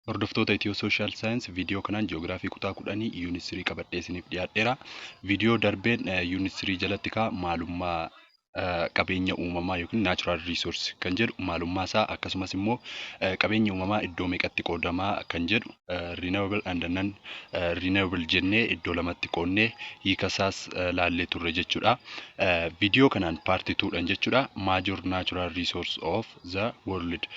Hordoftoota Ethio Social Science, viidiyoo kanaan ji'oogiraafii kutaa 10 unit 3 qabadhee isiniif dhiyaadheera. Viidiyoo darbeen unit 3 jalatti kaa maalummaa qabeenya uumamaa yookiin natural resource kan jedhu, maalummaa isaa, akkasumas immoo qabeenya uumamaa iddoo meeqatti qoodamaa kan jedhu, renewable and non renewable jennee iddoo lamatti qoodnee hiika isaas laallee turre jechuudha. Viidiyoo kanaan part twodhaan jechuudha. Major natural resource of the world,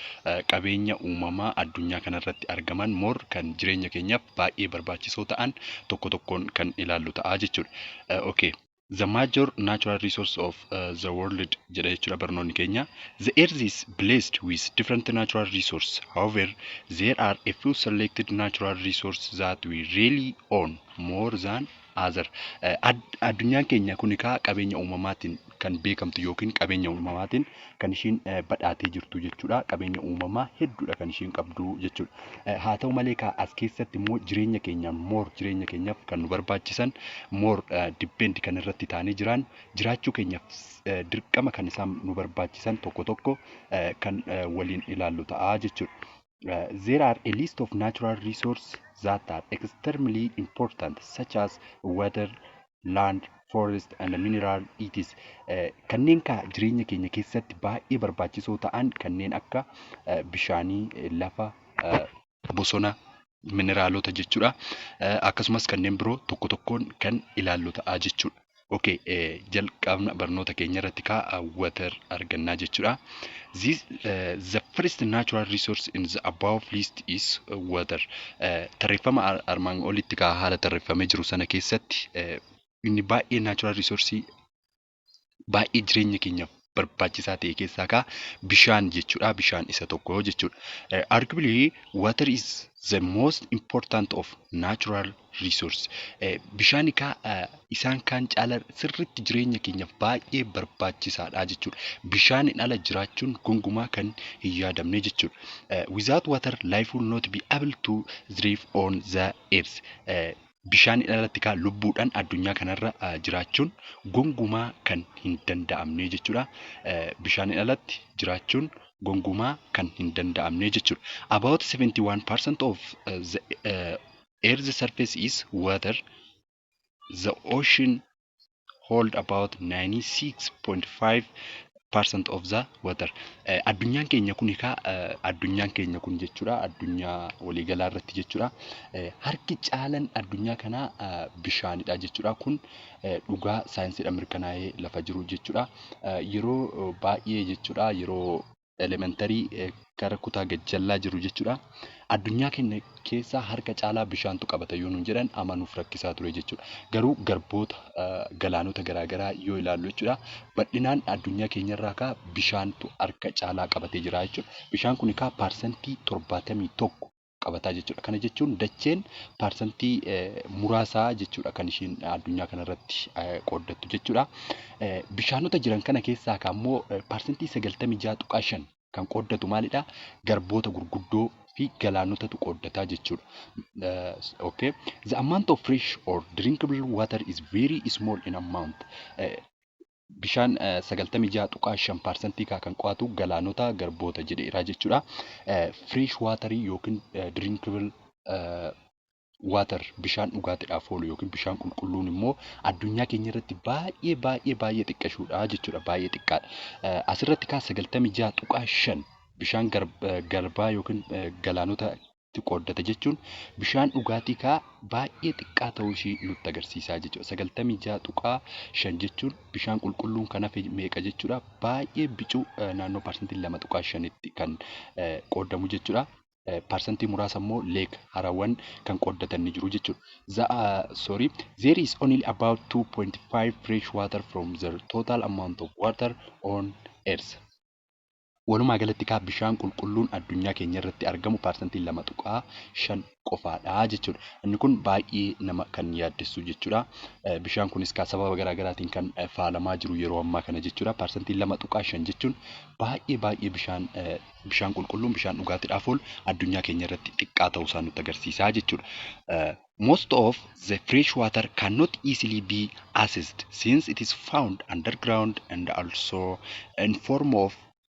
qabeenya uumamaa addunyaa kanarratti argaman more kan jireenya keenyaaf baay'ee barbaachisoo ta'an tokko tokkoon kan ilaallu ta'a jechuudha. Okay. The major natural resource of the world jedha jechuudha barnoonni keenya. The earth is blessed with different natural resources. However, there are a few selected natural resources that we rely on more than other. Addunyaan keenya kun egaa qabeenya uumamaatiin kan beekamtu yookiin qabeenya uumamaatiin kan ishiin badhaatee jirtu jechuudha. Qabeenya uumamaa hedduudha kan ishiin qabdu jechuudha. Haa ta'u malee kaa as keessatti immoo jireenya keenya more jireenya keenyaaf kan nu barbaachisan, more depend kan irratti ta'anii jiran, jiraachuu keenyaaf dirqama kan isaan nu barbaachisan tokko tokko kan waliin ilaallu ta'a jechuudha. There are a list of natural resources that are extremely important, such as water, land, forest and mineral, etc. Kanneen kaa jireenya keenya keessatti baay'ee barbaachisoo ta'an kanneen akka bishaanii, lafa, bosona, mineraalota jechuudha. Akkasumas kanneen biroo tokko tokkoon kan ilaallu ta'a jechuudha. Okay, jalqabna barnoota keenya irratti kaa water argannaa jechuudha. The first natural resource in the above list is water. Tarreeffama armaan olitti kaa haala tarreeffamee jiru sana keessatti inni baay'ee natural resource baay'ee jireenya keenyaaf barbaachisaa ta'e keessaa kaa bishaan jechuudha. Bishaan isa tokko jechuudha. Arguably, water is the most important of natural resource. Bishaan egaa isaan kaan caalaa sirriitti jireenya keenyaaf baay'ee barbaachisaadha jechuudha. Bishaaniin ala jiraachuun gonkumaa kan hin yaadamne jechuudha. Without water, life will not be able to thrive on the earth. Bishaaniin alatti kaa lubbuudhaan addunyaa kanarra jiraachuun gonkumaa kan hin danda'amne jechuudha. Bishaaniin alatti jiraachuun gonkumaa kan hin danda'amne jechuudha. About 71% of the earth's surface is water. The ocean hold about 96.5% of the water. Addunyaan keenya kun egaa, addunyaan keenya kun jechuudha, addunyaa waliigalaa irratti jechuudha. Harki caalaan addunyaa kanaa bishaanidha jechuudha. Kun dhugaa saayinsiidhaan mirkanaa'ee lafa jiru jechuudha. Yeroo baay'ee jechuudha, yeroo elementary gara kutaa gajjallaa jiru jechuudha. Addunyaa keenya keessaa harka caalaa bishaantu qabata yoo nuun jedhan amanuuf rakkisaa ture jechuudha. Garuu garboota, galaanota garaa garaa yoo ilaallu jechuudha, bal'inaan addunyaa keenyarraa kaa bishaantu harka caalaa qabatee jira jechuudha. Bishaan kun egaa 71% qabataa jechuudha. Kana jechuun dacheen paarsantii muraasaa jechuudha kan ishiin addunyaa kanarratti qooddattu jechuudha. Bishaanota jiran kana keessaa immoo 96.5% kan qooddatu maalidhaa? Garboota gurguddoo fi galaanotatu qooddataa jechuudha. Okay. The amount of fresh or drinkable water is very small in amount. Bishaan 96.5% kan qo'atu galaanota, garboota jedheera jechuudha. Fresh water yookiin drinkable water, bishaan dhugaatiidhaaf oolu yookiin bishaan qulqulluun immoo addunyaa keenya irratti baay'ee baay'ee baay'ee xiqqashuudha jechuudha. Baay'ee xiqqaadha. Asirratti kaa 96.5 bishaan garbaa yookiin galaanotatti qooddata jechuun bishaan dhugaatii kaa baay'ee xiqqaa ta'uu ishii nutti agarsiisa jechuudha. 96.5 jechuun bishaan qulqulluun kan hafe meeqa jechuudha? Baay'ee bicuu, naannoo 2.5tti kan qoodamu jechuudha. Paarsantii muraasa immoo lake, harawwan kan qooddatan ni jiru jechuudha. Sorry, there is only about 2.5 fresh water from the total amount of water on earth. Walumaa galatti kaa bishaan qulqulluun addunyaa keenya irratti argamu 2.5% qofaadha jechuudha. Inni kun baay'ee nama kan yaaddessu jechuudha. Bishaan kunis kaa sababa garaa garaatiin kan faalamaa jiru yeroo ammaa kana jechuudha. 2.5% jechuun baay'ee baay'ee bishaan qulqulluun bishaan dhugaatiidhaaf oolu addunyaa keenya irratti xiqqaa ta'uusaa nutti agarsiisa jechuudha. Most of the fresh water cannot easily be accessed since it is found underground and also in form of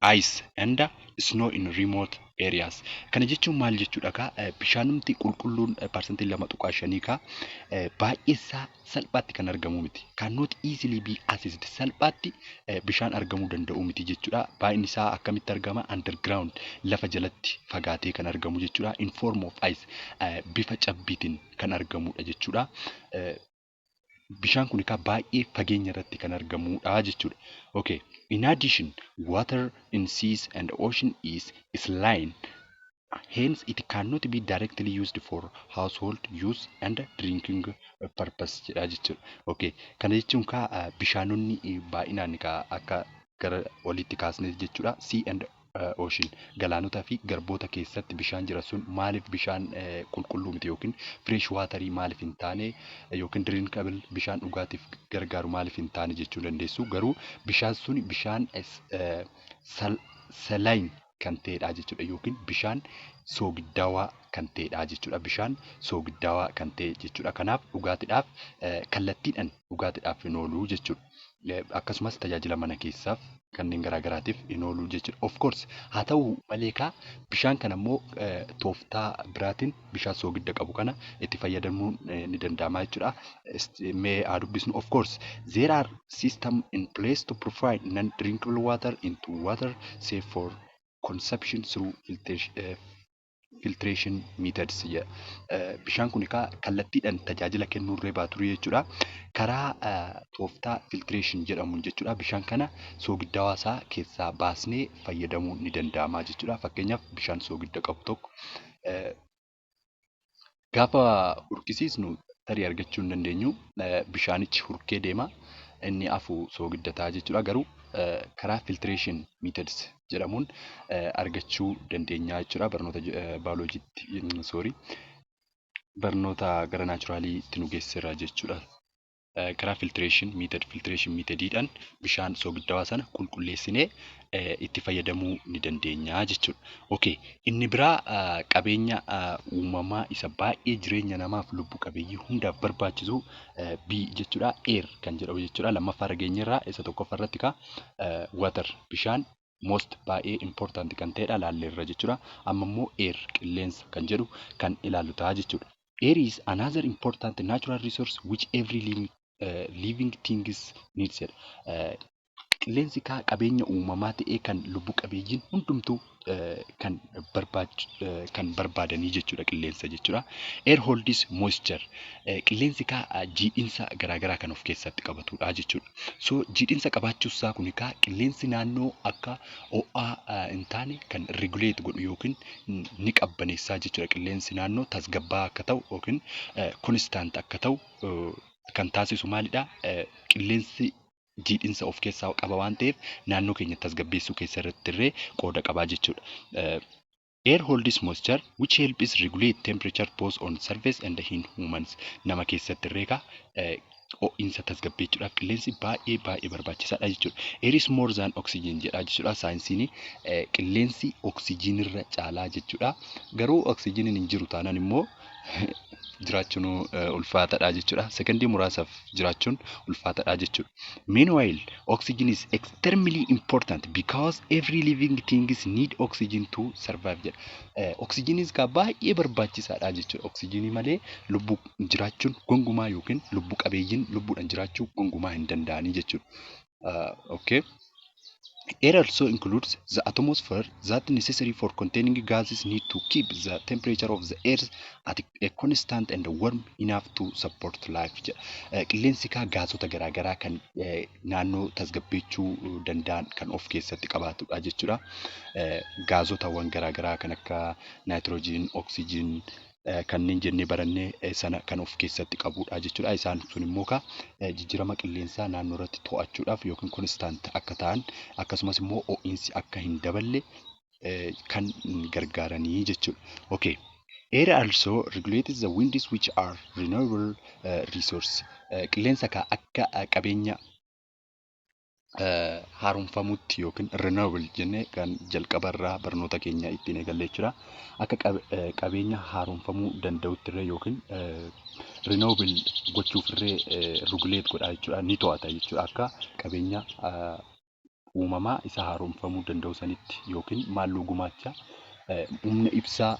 Ice and snow in remote areas. Kana jechuun maal jechuudha kaa? Bishaanumti qulqulluun 2.5% kaa baay'ee isaa salphaatti kan argamu miti. Cannot easily be accessed, salphaatti bishaan argamuu danda'u miti jechuudha. Baay'inni isaa akkamitti argama? Underground, lafa jalatti fagaatee kan argamu jechuudha. In form of ice, bifa cabbiitiin kan argamudha jechuudha. Bishaan kun egaa baay'ee fageenya irratti kan argamudha jechuudha. Okay. In addition, water in seas and ocean is saline. Hence, it cannot be directly used for household use and drinking purpose jedha jechuudha. Okay. Kana jechuun kaa bishaanonni baay'inaan kaa akka gara olitti kaasne jechuudha. Sea and ocean, galaanotaa fi garboota keessatti bishaan jira sun maaliif bishaan qulqulluu miti yookiin fresh waterii maaliif hin taane yookiin drinkable, bishaan dhugaatiif gargaaru maaliif hin taane jechuu dandeessu. Garuu bishaan sun bishaan saline kan ta'edha jechuudha yookiin bishaan soogiddaawaa kan ta'edha jechuudha. Bishaan soogiddaawaa kan ta'e jechuudha. Kanaaf dhugaatiidhaaf, kallattiidhaan dhugaatiidhaaf hin oolu jechuudha. Akkasumas tajaajila mana keessaaf kanneen garaa garaatiif hin oolu jechuudha. Of course, haa ta'u malee kaa bishaan kana immoo tooftaa biraatiin bishaan soogidda qabu kana itti fayyadamuun ni danda'ama jechuudha. Mee haa dubbisnu. Of course, there are system in place to provide non-drinkable water into water safe for consumption through filtration methods jedha. Bishaan kun egaa kallattiidhaan tajaajila kennuurree baatu jechuudha. Karaa tooftaa filtration jedhamuun jechuudha. Bishaan kana soogiddaawaa isaa keessaa baasnee fayyadamuun ni danda'ama jechuudha. Fakkeenyaaf, bishaan soogidda qabu tokko gaafa hurkisiisnu tarii argachuu hin dandeenyu. Bishaanichi hurkee deema. Inni hafu soogidda ta'a jechuudha. Garuu karaa filtration methods jedhamuun argachuu dandeenya jechuudha. Barnoota baayoloojiitti, sorry, barnoota gara naturaliitti nu geessiseera jechuudha. Karaa filtration methodiidhaan bishaan soogiddaawaa sana qulqulleessinee itti fayyadamuu ni dandeenya jechuudha. Okay. Inni biraa qabeenya uumamaa isa baay'ee jireenya namaaf lubbu qabeeyyii hundaaf barbaachisu B jechuudha. Air kan jedhamu jechuudha. Lammaffaa irra geenyerra. Isa tokkoffaa irratti kaa water, bishaan most baay'ee important kan ta'edha, laalleerra jechuudha. Amma immoo air, qilleensa kan jedhu kan ilaallu ta'a jechuudha. Air is another important natural resource which every living things needs jedha. Qilleensi kaa qabeenya uumamaa ta'ee kan lubbu qabeeyyiin hundumtuu kan barbaadanii jechuudha, qilleensa jechuudha. Air holds moisture. Qilleensi kaa jiidhinsa garaagaraa kan of keessatti qabatudha jechuudha. So jiidhinsa qabaachuusaa kun kaa qilleensi naannoo akka ho'aa hin taane kan regulate godhu yookiin ni qabbaneessaa jechuudha. Qilleensi naannoo tasgabbaa'aa akka ta'u yookiin constant akka ta'u kan taasisu maalidhaa? Qilleensi jiidhinsa of keessaa qaba waan ta'eef naannoo keenya tasgabbeessuu keessatti illee qooda qabaa jechuudha. Air holds moisture which helps regulate temperature both on surface and in humans. Nama keessatti illee egaa ho'iinsa tasgabbeessuudhaaf qilleensi baay'ee baay'ee barbaachisaadha jechuudha. Air is more than oxygen jedha jechuudha saayinsiin. Qilleensi oksijiinirra caalaa jechuudha. Garuu oksijiiniin hin jiru taanaan immoo jiraachuun ulfaataadha jechuudha. Sekondii muraasaaf jiraachuun ulfaataadha jechuudha. Meanwhile, oxygen is extremely important because every living thing need oxygen to survive jedha. Oksijiinis egaa baay'ee barbaachisaadha jechuudha. Oksijiinii malee lubbuu jiraachuun gonkumaa yookiin lubbu qabeeyyiin lubbuudhaan jiraachuu gonkumaa hin danda'anii jechuudha. Okay. Air also includes the atmosphere that necessary for containing gases need to keep the temperature of the earth at a constant and warm enough to support life jedha. Qilleensi kaa gaasota garaagaraa kan naannoo tasgabbeessuu danda'an kan of keessatti qabatudha jechuudha. Gaasotawwan garaagaraa kan akka naayitiroojiin, oksijiin kanneen jennee barannee sana kan of keessatti qabudha jechuudha. Isaan sun immoo kaa jijjiirama qilleensaa naannoo irratti to'achuudhaaf yookiin constant akka ta'an akkasumas immoo ho'iinsi akka hin daballe kan gargaaranii jechuudha. Okay. Air also regulates the winds which are renewable resource. Qilleensa kaa akka qabeenya haaromfamutti yookiin renewable jennee kan jalqabarraa barnoota keenya ittiin eegalle jechuudha. Akka qabeenya haaromfamuu danda'utti illee yookiin renewable gochuuf illee regulate godha jechuudha. Ni to'ata jechuudha. Akka qabeenya Uumamaa isa haaromfamuu danda'u sanitti yookiin maal nu gumaacha, humna ibsaa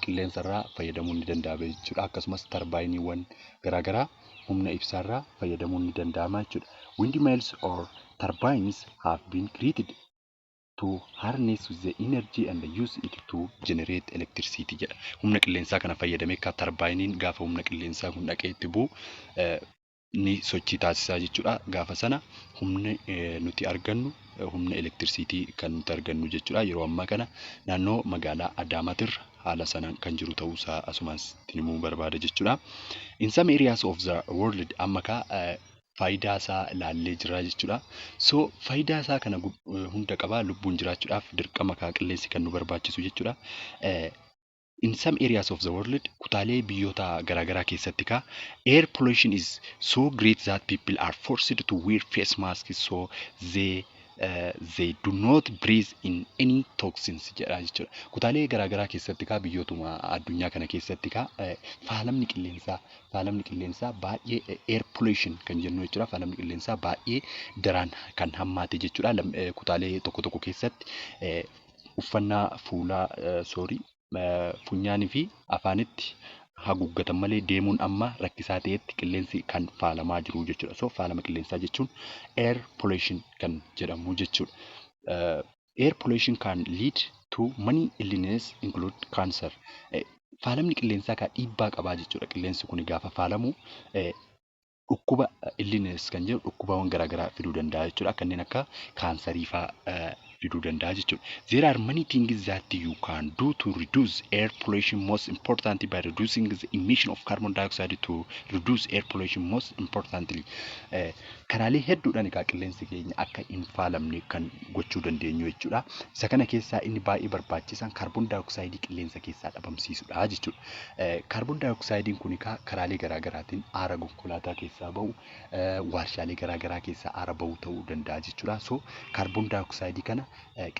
qilleensarraa fayyadamuun ni danda'ama jechuudha. Akkasumas tarbaayiniiwwan garaagaraa humna ibsaarraa fayyadamuun ni danda'ama jechuudha. Windmills or turbines have been created to harness the energy and use it to generate electricity jedha. Humna qilleensaa kana fayyadamee tarbaayiniin gaafa humna qilleensaa kun dhaqee itti bu'u ni sochii taasisaa jechuudha. Gaafa sana humni nuti argannu humna elektirisiitii kan nuti argannu jechuudha. Yeroo ammaa kana naannoo magaalaa Adaamaatirra haala sanaan kan jiru ta'uusaa asumaan sitti himuu barbaada jechuudha. In some areas of the world, amma kaa faayidaa isaa ilaallee jirra jechuudha. So faayidaa isaa kana hunda qabaa, lubbuun jiraachuudhaaf dirqama kaa qilleensi kan nu barbaachisu jechuudha. In some areas of the world, kutaalee biyyoota garaagaraa keessatti kaa, air pollution is so great that people are forced to wear face masks so they do not breathe in any toxins jedha jechuudha. Kutaalee garaagaraa keessatti kaa, biyyootuma addunyaa kana keessatti kaa, faalamni qilleensaa baay'ee, air pollution kan jennu jechuudha. Faalamni qilleensaa baay'ee daraan kan hammaate jechuudha. Kutaalee tokko tokko keessatti uffannaa fuulaa, sorry, funyaanii fi afaanitti haguuggatan malee deemuun amma rakkisaa ta'etti qilleensi kan faalamaa jiru jechuudha. So faalama qilleensaa jechuun air pollution kan jedhamu jechuudha. Air pollution can lead to many illness, include cancer. Faalamni qilleensaa kan dhiibbaa qabaa jechuudha. Qilleensi kun gaafa faalamu dhukkuba, illness kan jedhu, dhukkubawwan garaagaraa fiduu danda'a jechuudha. Kanneen akka kaansarii fa'aa fiduu danda'a jechuudha. There are many things that you can do to reduce air pollution, most importantly by reducing the emission of carbon dioxide to reduce air pollution most importantly. Karaalee hedduudhaan egaa qilleensi keenya akka hin faalamne kan gochuu dandeenyu jechuudha. Isa kana keessaa inni baay'ee barbaachisaan kaarboon daayoksayidii qilleensa keessaa dhabamsiisuudha jechuudha. Kaarboon daayoksaayidiin kun egaa karaalee garaa garaatiin aara konkolaataa keessaa bahu, warshaalee garaa garaa keessaa aara bahu ta'uu danda'a jechuudha. So kaarboon daayoksayidii kana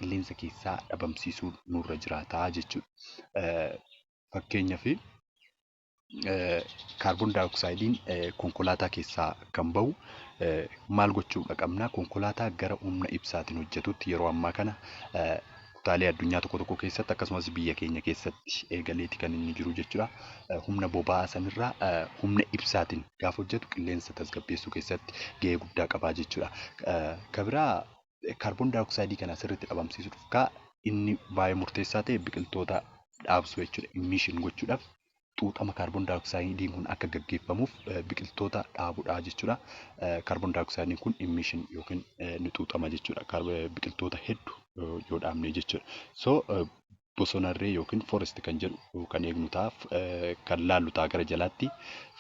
qilleensa keessaa dhabamsiisuun nurra jiraata jechuudha. Fakkeenyaaf, kaarboon daayoksaayidiin konkolaataa keessaa kan bahu maal gochuudha qabna? Konkolaataa gara humna ibsaatiin hojjetutti yeroo ammaa kana kutaalee addunyaa tokko tokko keessatti akkasumas biyya keenya keessatti eegaleeti kan inni jiru jechuudha. Humna boba'aa sanirraa humna ibsaatiin gaafa hojjetu qilleensa tasgabbeessuu keessatti gahee guddaa qaba jechuudha. Kan biraa, kaarboon daayoksayidii kana sirriitti dhabamsiisuudhaaf inni baay'ee murteessaa ta'e biqiltoota dhaabsuu jechuudha. Emission gochuudhaaf, xuuxama kaarboon daayoksaayidiin kun akka gaggeeffamuuf biqiltoota dhaabuudha jechuudha. Kaarboon daayoksaayidiin kun emission yookiin ni xuuxama jechuudha. Biqiltoota hedduu yoo dhaabne jechuudha. So bosonarree yookiin forest kan jedhu kan eegnu ta'a, kan laallu ta'a gara jalaatti.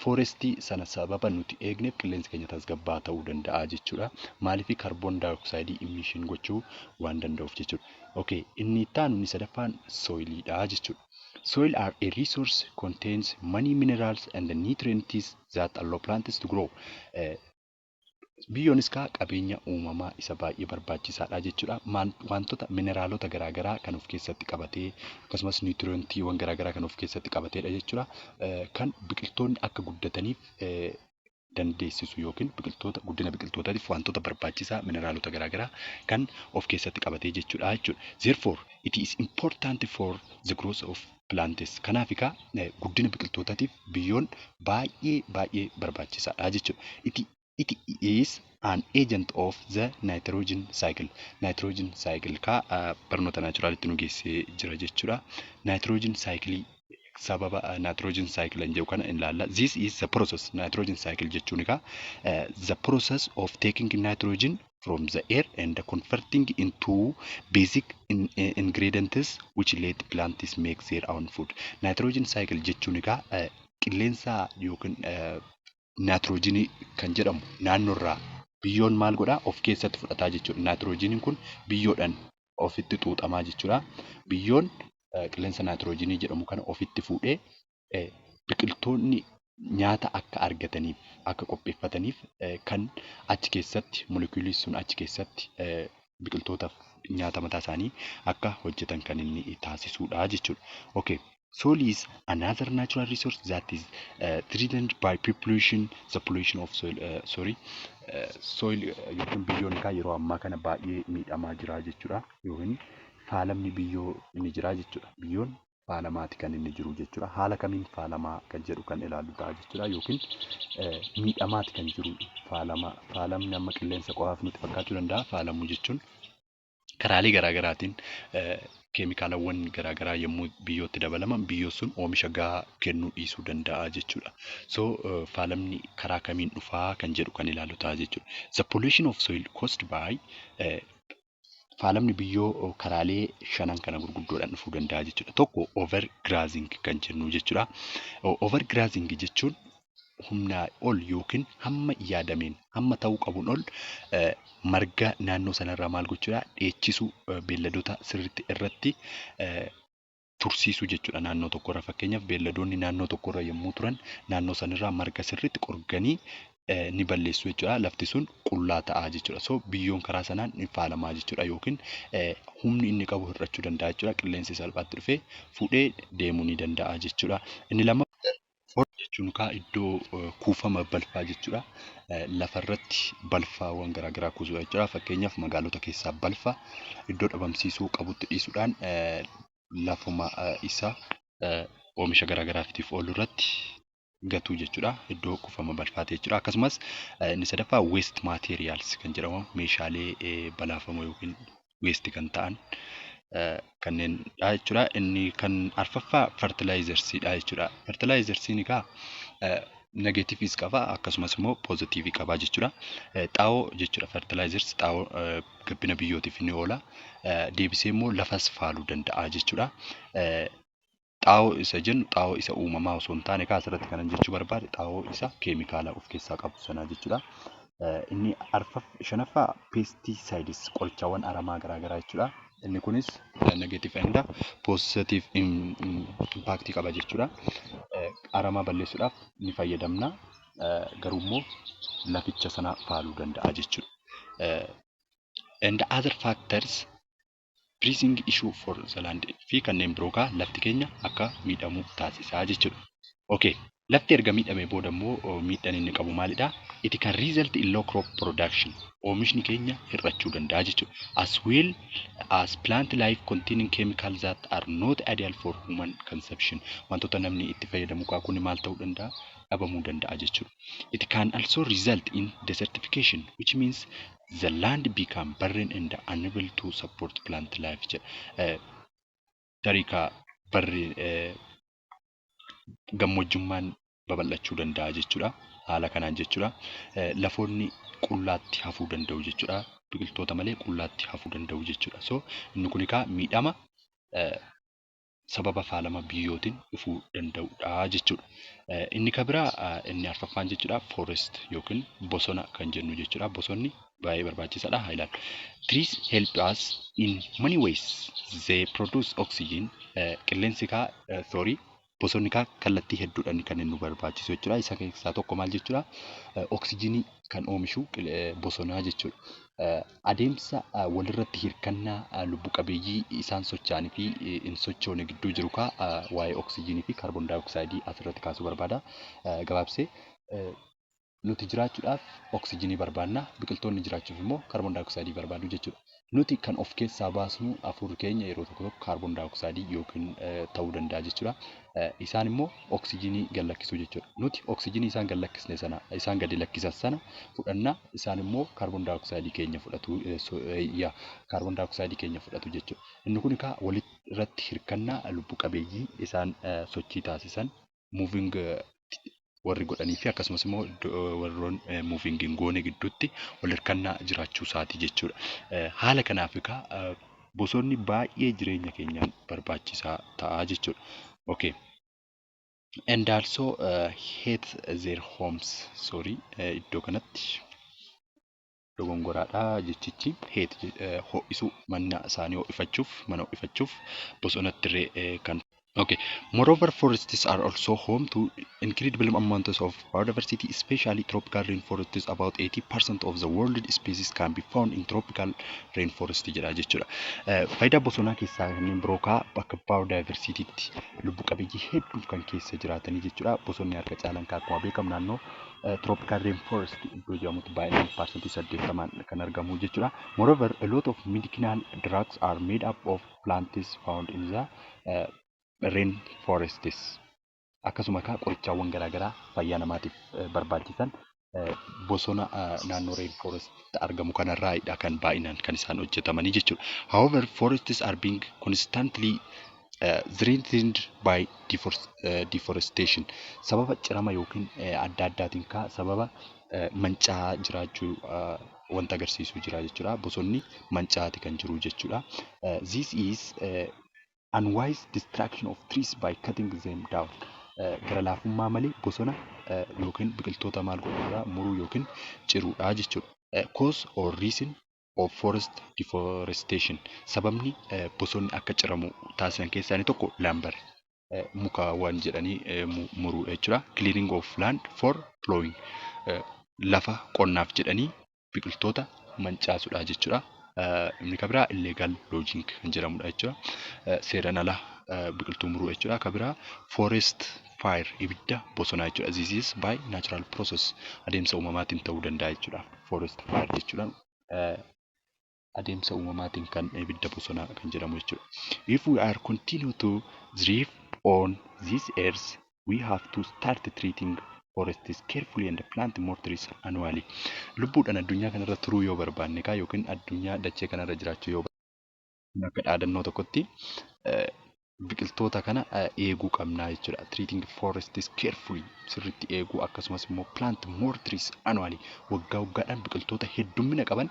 Forestii sana sababa nuti eegneef qilleensi keenya tasgabbaa'aa ta'uu danda'a jechuudha. Maaliif? Kaarboon daayoksayidii emission gochuu waan danda'uuf jechuudha. Okay, inni itti aanu, inni sadaffaan soiliidha jechuudha. Soil are a resource contains many minerals and nutrients that allow plants to grow. Biyyoonis kaa qabeenya uumamaa isa baay'ee barbaachisaadha jechuudha. Wantoota mineraalota garaagaraa kan of keessatti qabatee akkasumas niwutiriyeentiiwwan garaagaraa kan of keessatti qabatedha jechuudha. Kan biqiltoonni akka guddataniif dandeessisu yookiin biqiltoota, guddina biqiltootaatiif wantoota barbaachisaa, mineraalota garaagaraa kan of keessatti qabatee jechuudha. Therefore, it is important for the growth of plants. Kanaaf egaa guddina biqiltootaatiif biyyoon baay'ee baay'ee barbaachisaadha jechuudha. It is an agent of the nitrogen cycle. Nitrogen cycle kaa barnoota naturalitti nu geessee jira jechuudha. Nitrogen cycle, sababa nitrogen cycle jedhu kana ilaalla. This is the process. Nitrogen cycle jechuun egaa the process of taking nitrogen from the air and converting into basic ingredients which let plants make their own food. Nitrogen cycle jechuun egaa qilleensa yookiin naayitiroojiinii kan jedhamu naannoorraa biyyoon maal godhaa, of keessatti fudhataa jechuudha. Naayitiroojiiniin kun biyyoodhaan ofitti xuuxamaa jechuudha. Biyyoon qilleensa naayitiroojiinii jedhamu kana ofitti fuudhee biqiltoonni nyaata akka argataniif, akka qopheeffataniif, kan achi keessatti moolekuuliin sun achi keessatti biqiltootaaf nyaata mataa isaanii akka hojjetan kan inni taasisudha jechuudha. Okay. Soil is another natural resource that is threatened by pollution, the pollution of soil, sorry, soil yookiin biyyoon egaa yeroo ammaa kana baay'ee miidhamaa jira jechuudha. Yookiin faalamni biyyoo ni jira jechuudha. Biyyoon faalamaati kan inni jiru jechuudha. Haala kamiin faalamaa kan jedhu kan ilaallu ta'a jechuudha. Yookiin miidhamaati kan jiru faalama. Faalamni amma qilleensa qofaaf nutti fakkaachuu danda'a. Faalamuu jechuun karaalee garaa garaatiin keemikaalawwan garaa garaa yommuu biyyootti dabalaman biyyoon sun oomisha gahaa kennuu dhiisuu danda'a jechuudha. So faalamni karaa kamiin dhufaa kan jedhu kan ilaallu ta'a jechuudha. The pollution of soil caused by, faalamni biyyoo karaalee shanan kana gurguddoodhaan dhufuu danda'a jechuudha. Tokko, overgrazing kan jennu jechuudha. Overgrazing jechuun humnaa ol yookiin hamma yaadameen, hamma ta'uu qabuun ol marga naannoo sanarraa maal gochuudha, dheechisuu, beelladoota sirriitti irratti tursiisuu jechuudha naannoo tokkorra. Fakkeenyaaf, beelladoonni naannoo tokkorra yommuu turan naannoo sanarraa marga sirriitti qorganii ni balleessu jechuudha. Lafti sun qullaa ta'a jechuudha. So biyyoon karaa sanaan ni faalamaa jechuudha yookiin humni inni qabu hir'achuu danda'a jechuudha. Qilleensi salphaatti dhufee fuudhee deemuu ni danda'a jechuudha. Inni lammaffaan jechuun iddoo kuufama balfaa jechuudha. Lafarratti balfaawwan garaa garaa kuusuu jechuudha. Fakkeenyaaf, magaalota keessaa balfa iddoo dhabamsiisuu qabutti dhiisuudhaan lafuma isa oomisha garaa garaatiif oolu irratti gatuu jechuudha. Iddoo kuufama balfaati jechuudha. Akkasumas inni sadaffaa waste materials kan jedhamu, meeshaalee balaafamoo yookiin waste kan ta'an kanneenidha jechuudha. Inni kan arfaffaa fertilizersiidha jechuudha. Fertilizersiin egaa negativeis qaba, akkasumas immoo positive qaba jechuudha. Xaa'oo jechuudha. Fertilizers, xaa'oo gabbina biyyootiif ni oola. Deebisee immoo lafas faaluu danda'a jechuudha. Xaa'oo isa jennu xaa'oo isa uumamaa osoo hin taane, asirratti kanan jechuu barbaade xaa'oo isa keemikaala of keessaa qabu sana jechuudha. Inni shanaffaa pesticides, qorichaawwan aramaa garaa garaa jechuudha. Inni kunis negative and positive impact qaba jechuudha. Aramaa balleessuudhaaf ni fayyadamna. Garuu immoo laficha sana faaluu danda'a jechuudha. And other factors pressing issue for the land fi kanneen biroo kaa lafti keenya akka miidhamu taasisaa jechuudha. Okay. Lafti erga miidhamee booda immoo miidhaan inni qabu maalidhaa? It can result in low crop production. Oomishni keenya hir'achuu danda'a jechuudha. As well as plant life containing chemicals that are not ideal for human consumption. Wantoota namni itti fayyadamu kun maal ta'uu danda'a? Dhabamuu danda'a jechuudha. It can also result in desertification, which means the land become barren and unable to support plant life jedha. Tarii barri gammoojjummaan babal'achuu danda'a jechuudha. Haala kanaan jechuudha. Lafoonni qullaatti hafuu danda'u jechuudha. Biqiltoota malee qullaatti hafuu danda'u jechuudha. So inni kun egaa miidhama sababa faalama biyyootiin dhufuu danda'udha jechuudha. Inni kan biraa, inni arfaffaan jechuudha, forest yookiin bosona kan jennu jechuudha. Bosonni baay'ee barbaachisaadha. Haa ilaallu. Trees help us in many ways. They produce oxygen. Qilleensi kaa, sorry, bosonni kaa kallattii hedduudhaan kan inni nu barbaachisu jechuudha. Isa keessaa tokko maal jechuudha? Oksijiinii kan oomishu bosonaa jechuudha. Adeemsa walirratti hirkannaa lubbu qabeeyyii isaan socho'anii fi hin sochoone gidduu jiru kaa waa'ee oksijiinii fi kaarboon daayooksaayidii asirratti kaasuu barbaada. Gabaabsee, nuti jiraachuudhaaf oksijiinii barbaanna. Biqiltoonni jiraachuuf immoo kaarboon daayooksaayidii barbaadu jechuudha. Nuti kan of keessaa baasnu, hafuurri keenya yeroo tokko tokko kaarboon daayooksaayidii yookiin ta'uu danda'a jechuudha. Isaan immoo oksijiinii gad lakkisuu jechuudha. Nuti oksijiinii isaan gad lakkisne sana, isaan gadi lakkisan sana fudhanna, isaan immoo kaarboon daayooksaayidii keenya fudhatu, kaarboon daayooksaayidii keenya fudhatu jechuudha. Inni kun egaa walirratti hirkannaa lubbu qabeeyyii isaan sochii taasisan, moving warri godhanii fi akkasumas immoo warroon moving hin goone gidduutti wal hirkannaa jiraachuu isaati jechuudha. Haala kanaaf egaa bosonni baay'ee jireenya keenyaaf barbaachisaa ta'a jechuudha. Okay. And also heat their homes. Sorry, iddoo kanatti dogongoraadha jechichi. Heat, ho'isuu, mana isaanii ho'ifachuuf, mana ho'ifachuuf bosonatti illee kan Okay. Moreover, forests are also home to incredible amounts of biodiversity, especially tropical rainforests. About 80% of the world species can be found in tropical rainforest jedha jechuudha. Faayidaa bosonaa keessaa kanneen biroo kaa bakka biodiversitytti lubbu qabeeyyii hedduu kan keessa jiraatanii jechuudha. Bosonni harka caalaan akkuma beekamu naannoo tropical rainforest iddoo jedhamutti baay'inaan 80% kan argamu jechuudha. Moreover, a lot of medicinal drugs are made up of plants found in the rainforests. Akkasuma kaa qorichaawwan garaagaraa fayyaa namaatiif barbaachisan bosona naannoo rainforest argamu kanarraadha kan baay'inaan kan isaan hojjetamanii jechuudha. However, forests are being constantly threatened by deforestation. Sababa cirama yookiin adda addaatiin kaa sababa manca'aa jiraachuu wanta agarsiisu jira jechuudha. Bosonni manca'aati kan jiru jechuudha. This is unwise destruction of trees by cutting them down. Gara laafummaa malee bosona yookiin biqiltoota maal godhuudha, muruu yookiin ciruudha jechuudha. Cause or reason of forest deforestation. Sababni bosonni akka ciramu taasisan keessaa inni tokko lumber, mukaawwan jedhanii muruudha jechuudha. Clearing of land for plowing, lafa qonnaaf jedhanii biqiltoota mancaasuudha jechuudha. Inni kan biraa illegal logging kan jedhamudha jechuudha. Seeraan ala biqiltuu muruu jechuudha. Kan biraa forest fire, ibidda bosonaa jechuudha. This is by natural process, adeemsa uumamaatiin ta'uu danda'a jechuudha. Forest fire jechuudha. Adeemsa uumamaatiin kan ibidda bosonaa kan jedhamu jechuudha. If we are continue to thrive on this earth, we have to start treating forests carefully and plant more trees annually. Lubbuudhaan addunyaa kanarra turuu yoo barbaanne kaa yookiin addunyaa dachee kanarra jiraachuu yoo barbaanne, akka dhaadannoo tokkotti biqiltoota kana eeguu qabnaa jechuudha. Treating forests carefully, sirriitti eeguu, akkasumas immoo plant more trees annually, waggaa waggaadhaan biqiltoota heddummina qaban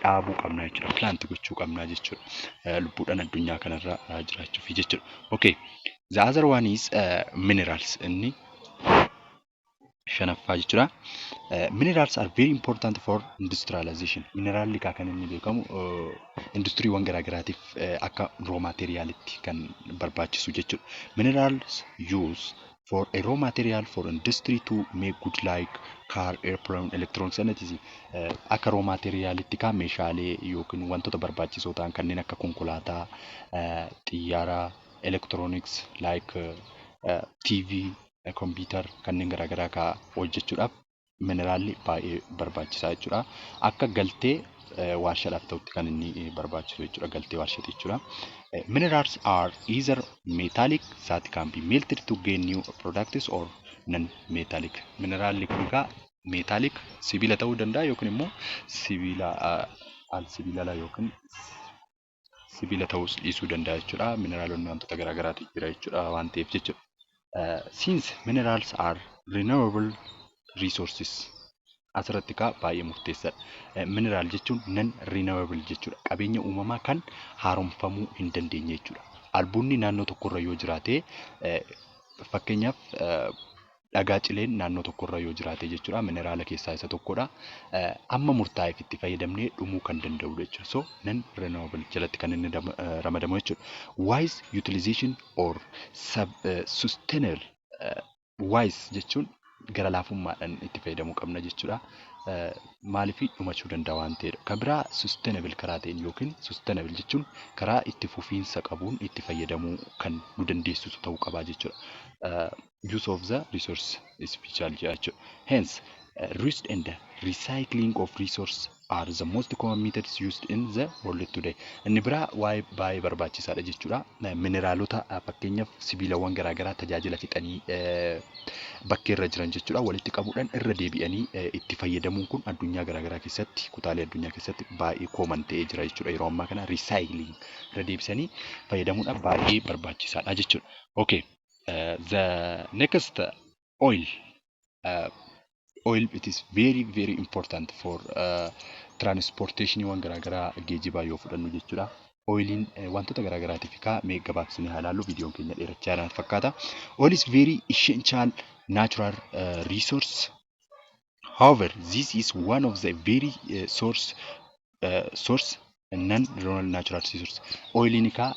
dhaabuu qabnaa jechuudha. Plant gochuu qabnaa jechuudha. Lubbuudhaan addunyaa kanarra jiraachuuf jechuudha. Okay. The other one is minerals, inni shanaffaa jechuudha. Minerals are very important for industrialization. Mineraalli kan inni beekamu industiriiwwan garaagaraatiif akka raw materialitti kan barbaachisu jechuudha. Minerals use for a raw material for industry to make good like car, airplane, electronics and etc. Akka raw materialitti kan meeshaalee yookiin wantoota barbaachisoo ta'an kanneen akka konkolaataa, xiyyaara, electronics like TV, computer kanneen garaagaraa kaa hojjechuudhaaf mineraalli baay'ee barbaachisaa jechuudha. Akka galtee warshaadhaaf ta'utti kan inni barbaachisu jechuudha. Galtee warshaati jechuudha. Minerals are either metallic that can be melted to gain new products or non-metallic. Mineraalli kun egaa metallic sibiila ta'uu danda'a yookiin immoo sibiila al sibiilala yookiin sibiila ta'uus dhiisuu danda'a jechuudha. Mineraalonni wantoota garaagaraatu jira jechuudha waan ta'eef jechuudha. Since minerals are renewable resources, asirratti kaa baay'ee murteessaadha. Mineral jechuun non renewable jechuudha. Qabeenya uumamaa kan haaromfamuu hin dandeenye jechuudha. Albuudni naannoo tokkorra yoo jiraate, fakkeenyaaf dhagaa cileen naannoo tokkorra yoo jiraate jechuudha. Mineraala keessaa isa tokkodha. Amma murtaa'eef itti fayyadamnee dhumuu kan danda'udha jechuudha. So non renewable jalatti kan inni ramadamu jechuudha. Wise utilization or sustainable, wise jechuun gara laafummaadhaan itti fayyadamuu qabna jechuudha. Maaliif? Dhumachuu danda'a waan ta'eedha. Kan biraa sustainable karaa ta'een yookiin sustainable jechuun karaa itti fufiinsa qabuun itti fayyadamuu kan nu dandeessisu ta'uu qaba jechuudha. Use of the resource is vital jechuudha. Hence, reuse and recycling of resource are the most common methods used in the world today. Inni biraa waa'ee baay'ee barbaachisaadha jechuudha. Mineraalota, fakkeenyaaf sibiilawwan garaagaraa tajaajila fixanii bakkeerra jiran jechuudha. Walitti qabuudhaan irra deebi'anii itti fayyadamuun kun addunyaa garaagaraa keessatti, kutaalee addunyaa keessatti baay'ee common ta'ee jira jechuudha. Yeroo ammaa kana recycling, irra deebisanii fayyadamuudhaan baay'ee barbaachisaadha jechuudha. Okay. The next, oil. Oil, it is very very important for transportation garaagaraa, geejjibaa yoo fudhannu jechuudha. Oiliin wantoota garaagaraatiif kaa mee gabaabsinee haa ilaallu, viidiyoon keenya dheerachaa jira fakkaata. Oil is very essential natural resource. However, this is one of the very source non-renewable natural resource. Oiliin kaa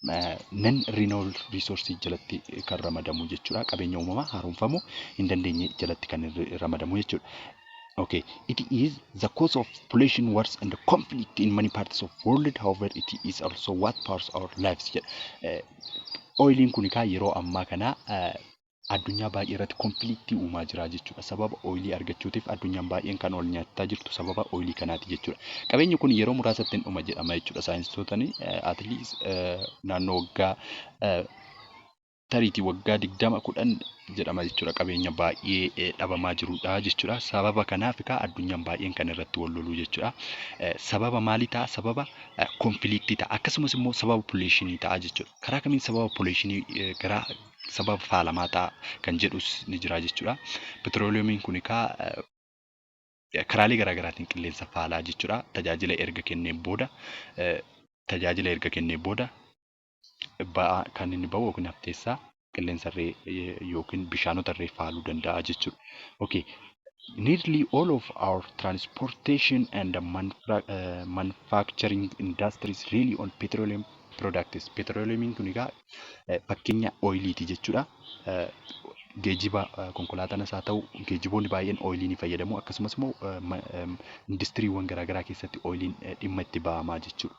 Non renewable resource jalatti kan ramadamu jechuudha. Qabeenya uumamaa haaromfamuu hin dandeenye jalatti kan ramadamu jechuudha. Okay, it is the cause of pollution, wars and conflict in many parts of world. However, it is also what powers our lives jedha. Oiliin kun egaa yeroo ammaa kana addunyaa baay'ee irratti conflictii uumaa jira jechuudha. Sababa oilii argachuutiif addunyaan baay'een kan wal nyaataa jirtu sababa oilii kanaati jechuudha. Qabeenyi kun yeroo muraasatti hin dhuma jedhama jechuudha. Saayinsistootni at least naannoo waggaa tariitii waggaa 20 10 jedhama jechuudha. Qabeenya baay'ee dhabamaa jirudha jechuudha. Sababa kanaaf egaa addunyaan baay'een kan irratti wal lolu jechuudha. Sababa maalii ta'a? Sababa conflictii ta'a. Akkasumas immoo sababa pollutionii ta'a jechuudha. Karaa kamiin sababa pollutionii gara sababa faalamaa ta'a kan jedhus ni jira jechuudha. Petrooleumiin kun egaa karaalee garaa garaatiin qilleensa faalaa jechuudha. Tajaajila erga kennee booda ba'aa kan inni bahu yookiin hafteessaa qilleensarree yookiin bishaanotarree faaluu danda'a jechuudha. Okay. Nearly all of our transportation and manufacturing industries rely on petroleum products. Petroleumiin kun egaa fakkeenya oiliiti jechuudha. Geejjiba konkolaataanis haa ta'u, geejjiboonni baay'een oilii ni fayyadamu. Akkasumas immoo industiriiwwan garaa garaa keessatti oiliin dhimma itti ba'amaa jechuudha.